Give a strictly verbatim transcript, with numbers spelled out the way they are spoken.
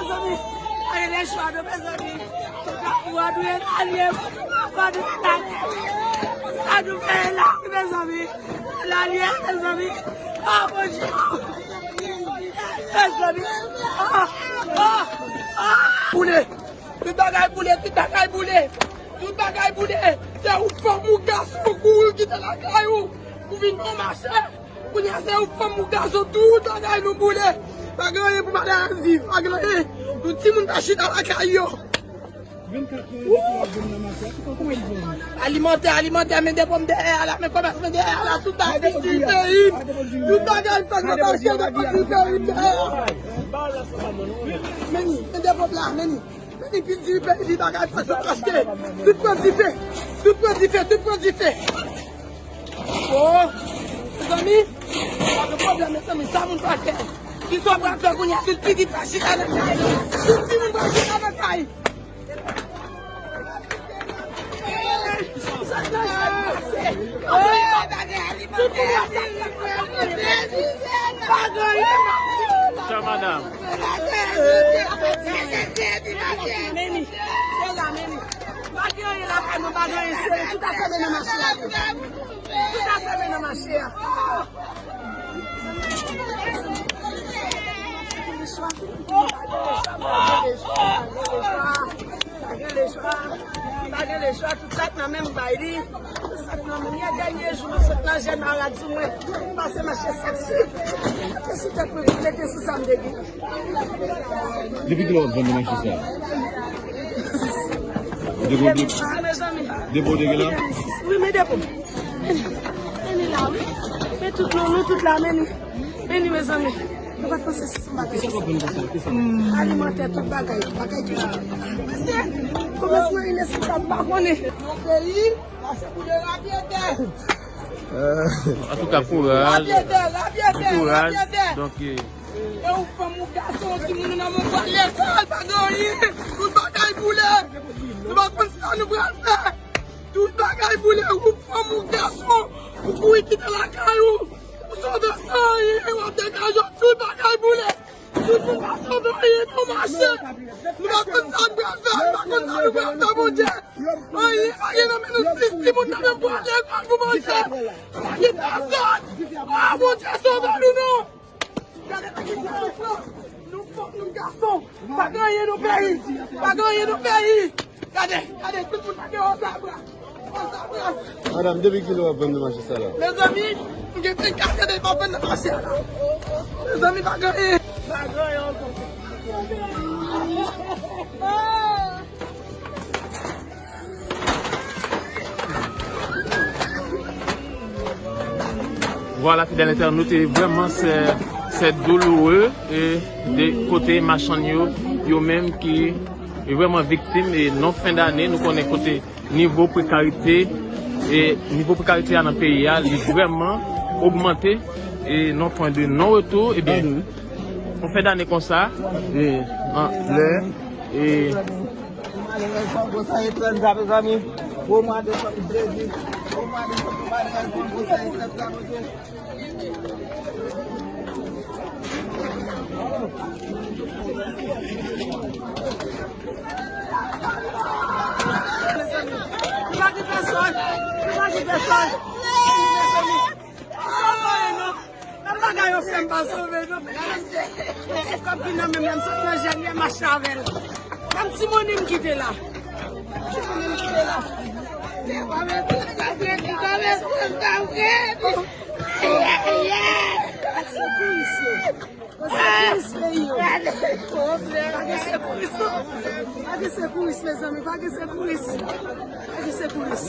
Mezanmi, pa gen lechwa non, mezanmi. Tout la pou a nou ye lalye, tout la pou a nou ye lalye. Sa nou fè la, wi, mezanmi. Lalye, mezanmi. Ah, Bondye. Mezanmi. Ah, ah, ah. Boule. Tout bagay boule, tout bagay boule. Tout bagay boule. Se ou fanm ou gason ou kouri kite lakay ou pou vin nan mache. Kounye a se ou fanm ou gason, tout bagay nou boule. Pa gen anyen pou madanm viv, pa gen anyen. Nou timoun ta chita lakay yo. Alimantè, alimantè, men depo m dèyè a la, men kòmès men dèyè a la, tout bagay vin diri peyi m. Tout bagay fèk nan mache depo diri peyi m dèyè a. Men ni, men depo m la, men ni. Men ni vin diri peyi m, bagay fèk sot achte. Tout pran dife, tout pran dife, tout pran dife. Oh, mezanmi, pa gen pwoblèm, mezanmi, sa moun pral fè? Kisa w pral fè kounye a? Tout pitit pral chita nan kay. Tout timoun pral chita nan kay. Chè madanm. Men ni, se la, men ni. Pa gen anyen lakay mwen, pa gen anyen, se tout a fèmen nan mache a. Tout a fèmen nan mache a. Pa gen lechwa, pa gen lechwa, tout sa k nan men m bay li, tout sa k nan men m. Yè dènye jou, mwen sot nan jèn marad sou mwen, m pase mache sak sik, mete sou tèt mwen, mete sou sa m te gen. Depi kilè w ap vann nan mache sa a? Depi w de-, depi w te gen la? Wi, men depo. Men ni la, wi. Men tout nou, nou tout la, men ni. Men ni, mezanmi. Nou pa t panse si se bagay sa. Alimantè, tout bagay, bagay tout. Mesye, kòmès mwen inesplikab, m pa konnen. Nan peyi, la se pou de lapyete. Antouka, kouraj. Lapyete, lapyete, lapyete. Donk, eh, E ou fanm ou gason, timoun ou nan men w pral lekòl, pa gen anyen. Tout bagay boule. Nou pa konn sa nou pral fè. Tout bagay boule. Ou fanm ou gason, ou kouri kite lakay ou. Ou sove san anyen, w ap degaje w. Tout bagay boule. Tout moun pa sove anyen nan mache. Nou pa konn sa nou pral fè. Nou pa konn sa nou pral fè, Bondye. Anyen pa gen nan men nou, sis timoun nan men pral lekòl pou manje. Pa gen pèsòn. Ah, Bondye, sove nou non. Gade, pa gen pèsòn. Nou fanm, nou gason. Pa gen anyen nan peyi. Pa gen anyen nan peyi. Gade, gade, tout moun pa gen wòzabra. Wòzabra. Madanm, depi kilè w ap vann nan mache sa la? Mezanmi, m gen trannkat ane m ap vann nan mache a la. Mezanmi, pa gen anyen. Pa gen anyen ankò. Vwala, fidèl entènot, e vrèman se, se douloure, e de kote machann yo, yo menm ki e vrèman viktim, e nan fen dane, nou konnen kote nivo prekarite, e nivo prekarite a nan peyi a, li vrèman ogmante, e nan pwen de non retou, ebyen, yon fen dane konsa, e, an, lè, e, Malerèzman, konsa e trannde, mezanmi. Gwo mwa desanm, treze. Gwo mwa desanm, malerèzman, konsa e trannde, mesye. Mezanmi, nou pa gen pèsòn. Nou pa gen pèsòn. Mezanmi, sa pa e non. Nan bagay yo fè m pa sove non. Ti kòb ki nan men m, m sot nan jèn, m mache avè l. Ban m ti moni m kite la. Ti moni m kite la. Sekouris yo. Sekouris peyi yo. Pa gen sekouris non. Pa gen sekouris, mezanmi. Pa gen sekouris. Pa gen sekouris.